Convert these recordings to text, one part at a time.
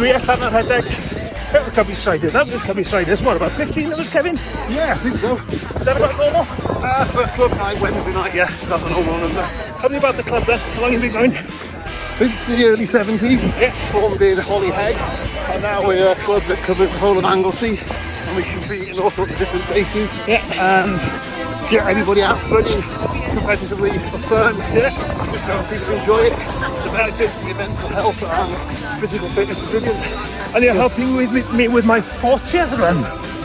Dwi allan yn rhedeg efo'r Cybi Striders. Out with Cybi Striders. What, about 15 of us, Kevin? Yeah, I think so. Is that about normal? For club night, Wednesday night, yeah, it's about the normal number. Tell me about the club then. How long have you been going? Since the early 70s, formed in Holyhead, and now we're a club that covers the whole of Anglesey, and we compete in all sorts of different races. And get everybody out running competitively for fun. Just to help people enjoy it. The benefits of the mental health and physical fitness are brilliant. And you're helping with me, me with my 40th run.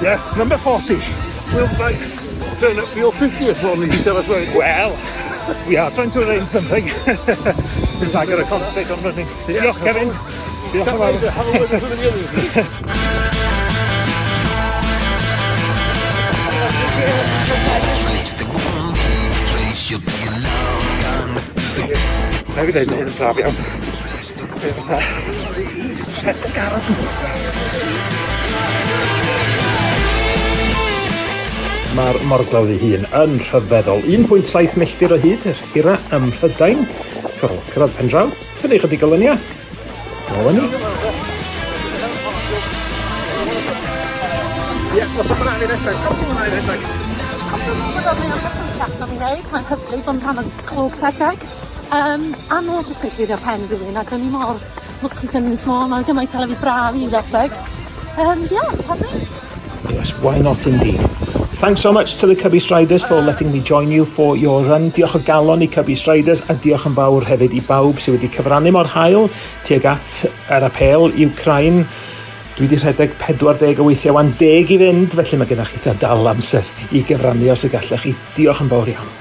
Yes. Number 40. We'll like, turn up for your 50th one if you tell us where it is. Well, we are trying to arrange something. Because I've got to concentrate on running. Diolch, Kevin. Diolch yn fawr. Have a word with some of the others. Rhaid fi ddeud, mae hyn yn braf iawn. Fe fatha rhedeg ar y dŵr. Mae'r morglawdd ei hun yn rhyfeddol. 1.7 milltir o hyd, yr hira ym Mhrydain. Cyrraedd, cyrraedd pen draw, tynnu chydig o lyniau. Nôl â ni. Ie, os ydych chi'n rhedeg, pam ti'n mwynhau rhedeg? Dwi'n meddwl bod mae'n beth am ei wneud, mae'n hyfryd bod yn rhan o clwb rhedeg. A mae'n jyst yn clirio pen rhywun ac o'n i mor lwcus yn Ynys Môn, mae'n gymaint o lefydd braf i redeg. Yeah, hyfryd. Yes, why not indeed. Thanks so much to the Cybi Striders for letting me join you for your run. Diolch o galon i Cybi Striders a diolch yn fawr hefyd i bawb sydd wedi cyfrannu mor hael tuag at yr apêl i Wcráin. Dwi wedi rhedeg 40 o weithiau wan, deg i fynd, felly mae gennych chi dal amser i gyfrannu os y gallech chi. Diolch yn fawr iawn.